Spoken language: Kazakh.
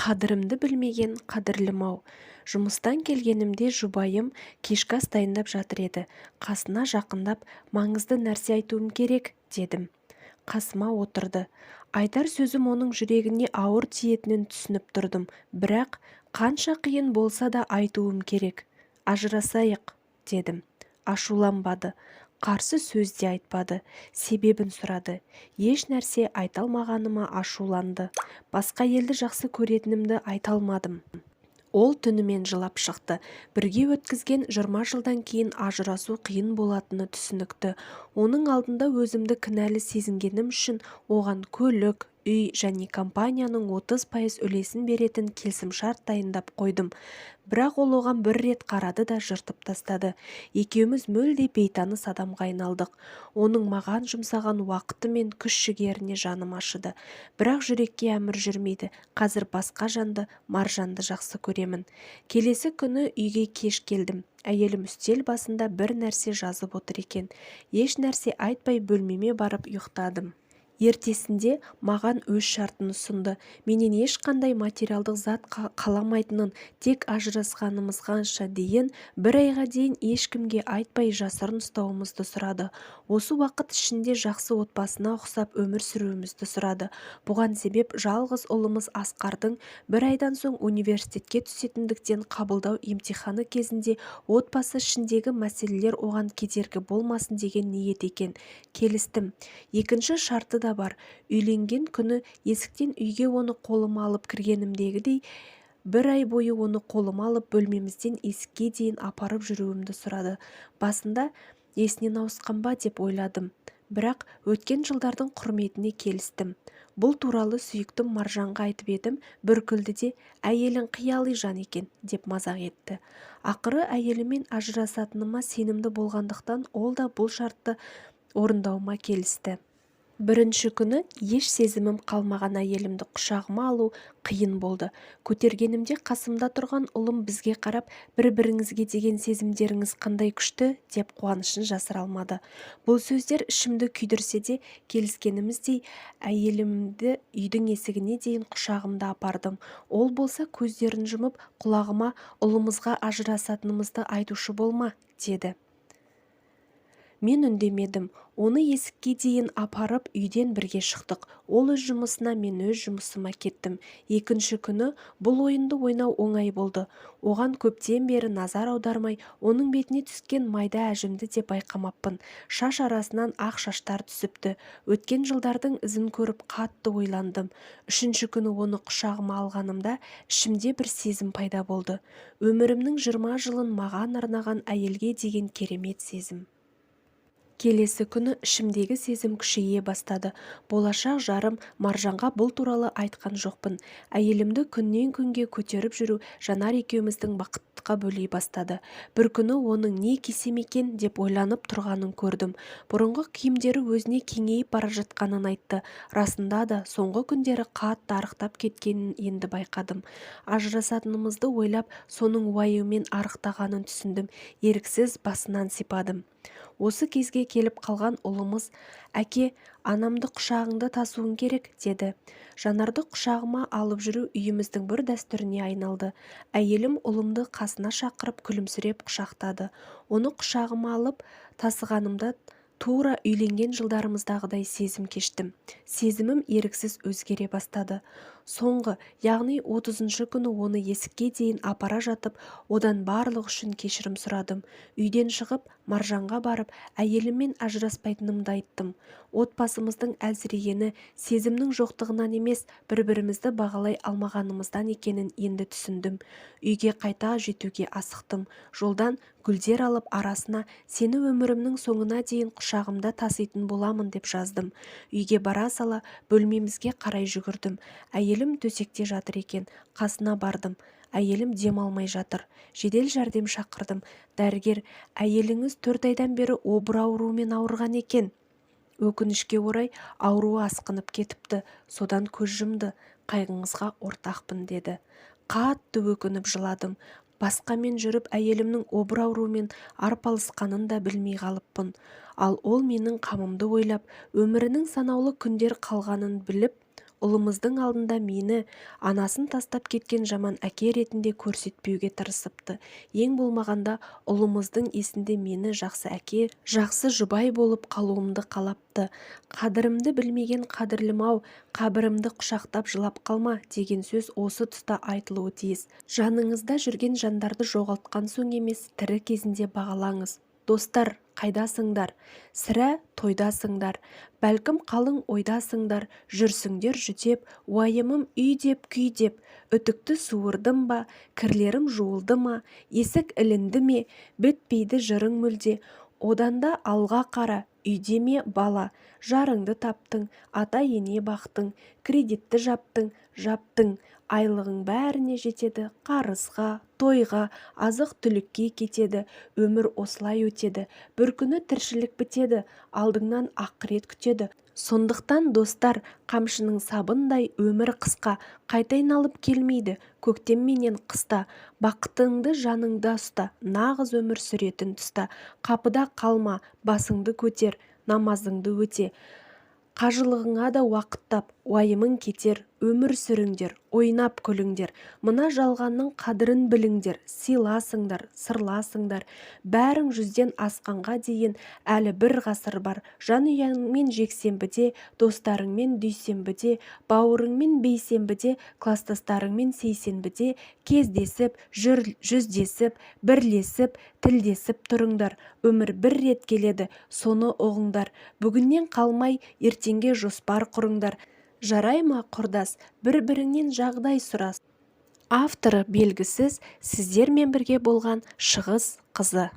Қадірімді білмеген қадірлім-ау. Жұмыстан келгенімде жұбайым кешкі ас дайындап жатыр еді. Қасына жақындап, маңызды нәрсе айтуым керек, дедім. Қасыма отырды. Айтар сөзім оның жүрегіне ауыр тиетінін түсініп тұрдым. Бірақ қанша қиын болса да айтуым керек. Ажырасайық, дедім. Ашуланбады. Қарсы сөз де айтпады. Себебін сұрады. Еш нәрсе айта алмағаныма ашуланды. Басқа әйелді жақсы көретінімді айта алмадым. Ол түнімен жылап шықты. Бірге өткізген 20 жылдан кейін ажырасу қиын болатыны түсінікті. Оның алдында өзімді кінәлі сезінгенім үшін оған көлік, үй және компанияның 30% үлесін беретін келісімшарт дайындап қойдым. Бірақ ол оған бір рет қарады да жыртып тастады. Екеуміз мүлде бейтаныс адамға айналдық. Оның маған жұмсаған уақыты мен күш-жігеріне жаным ашыды. Бірақ жүрекке әмір жүрмейді. Қазір басқа жанды, Маржанды жақсы көремін. Келесі күні үйге кеш келдім. Әйелім үстел басында бір нәрсе жазып отыр екен. Еш нәрсе айтпай, бөлмеме барып ұйықтадым. Ертесінде маған өз шартын ұсынды. Менен ешқандай материалдық зат қаламайтынын, тек ажырасқанымызға дейін бір айға дейін ешкімге айтпай, жасырын ұстауымызды сұрады. Осы уақыт ішінде жақсы отбасына ұқсап өмір сүруімізді сұрады. Бұған себеп жалғыз ұлымыз Асқардың бір айдан соң университетке түсетіндіктен, қабылдау емтиханы кезінде отбасы ішіндегі мәселелер оған кедергі болмасын деген ниет екен. Келістім. Екінші шарты да бар: үйленген күні есіктен үйге оны қолыма алып кіргенімдегідей, бір ай бойы оны қолыма алып, бөлмемізден есікке дейін апарып жүруімді сұрады. Басында есінен ауысқан ба деп ойладым. Бірақ өткен жылдардың құрметіне келістім. Бұл туралы сүйіктім Маржанға айтып едім, бір күлді де, «Әйелің қияли жан екен», – деп мазақ етті. Ақыры әйеліммен ажырасатыныма сенімді болғандықтан, ол да бұл шартты орындауыма келісті. Бірінші күні еш сезімім қалмаған әйелімді құшағыма алу қиын болды. Көтергенімде қасымда тұрған ұлым бізге қарап, «Бір-біріңізге деген сезімдеріңіз қандай күшті», – деп қуанышын жасыра алмады. Бұл сөздер ішімді күйдірсе де, келіскеніміздей әйелімді үйдің есігіне дейін құшағымда апардым. Ол болса көздерін жұмып, құлағыма: «Ұлымызға ажырасатынымызды айтушы болма», – деді. Мен үндемедім. Оны есікке дейін апарып, үйден бірге шықтық. Ол өз жұмысына, мен өз жұмысыма кеттім. Екінші күні бұл ойынды ойнау оңай болды. Оған көптен бері назар аудармай, оның бетіне түскен майда әжімді де байқамаппын. Шаш арасынан ақ шаштар түсіпті. Өткен жылдардың ізін көріп, қатты ойландым. Үшінші күні оны құшағыма алғанымда ішімде бір сезім пайда болды. Өмірімнің 20 жылын маған арнаған әйелге деген керемет сезім. Келесі күні ішімдегі сезім күшейе бастады. Болашақ жарым Маржанға бұл туралы айтқан жоқпын. Әйелімді күннен күнге көтеріп жүру Жанар екеуміздің бақытқа бөлей бастады. Бір күні оның не кисем екен деп ойланып тұрғанын көрдім. Бұрынғы киімдері өзіне кеңейіп бара жатқанын айтты. Расында да, соңғы күндері қатты арықтап кеткенін енді байқадым. Ажырасатынымызды ойлап, соның уайымымен арықтағанын түсіндім. Еріксіз басынан сипадым. Осы кезге келіп қалған ұлымыз: «Әке, анамды құшағыңда тасуың керек», – деді. Жанарды құшағыма алып жүру үйіміздің бір дәстүріне айналды. Әйелім ұлымды қасына шақырып, күлімсіреп құшақтады. Оны құшағыма алып тасығанымда тура үйленген жылдарымыздағыдай сезім кештім. Сезімім еріксіз өзгере бастады. Соңғы, яғни 30-шы күні оны есікке дейін апара жатып, одан барлығы үшін кешірім сұрадым. Үйден шығып, Маржанға барып, әйеліммен ажыраспайтынымды айттым. Отбасымыздың әлсірегені сезімнің жоқтығынан емес, бір-бірімізді бағалай алмағанымыздан екенін енді түсіндім. Үйге қайта жетуге асықтым. Жолдан гүлдер алып, арасына «Сені өмірімнің соңына дейін құшағымда таситын боламын» деп жаздым. Үйге бара сала бөлмемізге қарай жүгірдім. Әйелім төсекте жатыр екен. Қасына бардым. Әйелім дем алмай жатыр. Жедел жәрдем шақырдым. Дәрігер: «Әйеліңіз 4 айдан бері обыр ауруымен ауырған екен. Өкінішке орай, ауруы асқынып кетіпті, содан көз жұмды. Қайғыңызға ортақпын», – деді. Қатты өкініп жыладым. Басқамен жүріп, әйелімнің обыр ауруымен арпалысқанын да білмей қалыппын. Ал ол менің қамымды ойлап, өмірінің санаулы күндер қалғанын біліп Ұлымыздың алдында мені анасын тастап кеткен жаман әке ретінде көрсетпеуге тырысыпты. Ең болмағанда ұлымыздың есінде мені жақсы әке, жақсы жұбай болып қалуымды қалапты. Қадірімді білмеген қадірлім-ау, қабірімді құшақтап жылап қалма деген сөз осы тұста айтылуы тиіс. Жаныңызда жүрген жандарды жоғалтқан соң емес, тірі кезінде бағалаңыз. Достар, қайдасыңдар? Сірә, тойдасыңдар. Бәлкім, қалың ойдасыңдар. Жүрсіңдер жүдеп, уайымым үй деп, күй деп. Үтікті суырдым ба, кірлерім жуылды ма, есік ілінді ме, бітпейді жырың мүлде. Одан да алға қара, үйде ме бала? Жарыңды таптың, ата-ене бақтың, кредитті жаптың, жаптың. Айлығың бәріне жетеді, қарызға, тойға, азық-түлікке кетеді. Өмір осылай өтеді, бір күні тіршілік бітеді, алдыңнан ақырет күтеді. Сондықтан, достар, қамшының сабындай өмір қысқа, қайта айналып келмейді көктем менен қыста. Бақытыңды жаныңда ұста, нағыз өмір сүретін тұста. Қапыда қалма, басыңды көтер, намазыңды өте. Қажылығыңа да уақыт тап, уайымың кетер. Өмір сүріңдер, ойнап күліңдер, мына жалғанның қадірін біліңдер, сыйласыңдар, сырласыңдар. Бәрің 100-ден асқанға дейін әлі бір ғасыр бар. Жанұяңмен жексенбіде, достарыңмен дүйсенбіде, бауырыңмен бейсенбіде, кластастарыңмен сейсенбіде кездесіп, жүздесіп, бірлесіп, тілдесіп тұрыңдар. Өмір бір рет келеді, соны ұғыңдар. Бүгіннен қалмай, ертеңге жоспар құрыңдар. Жарай ма, құрдас, бір-біріңнен жағдай сұрас. Авторы белгісіз. Сіздермен бірге болған Шығыс қызы.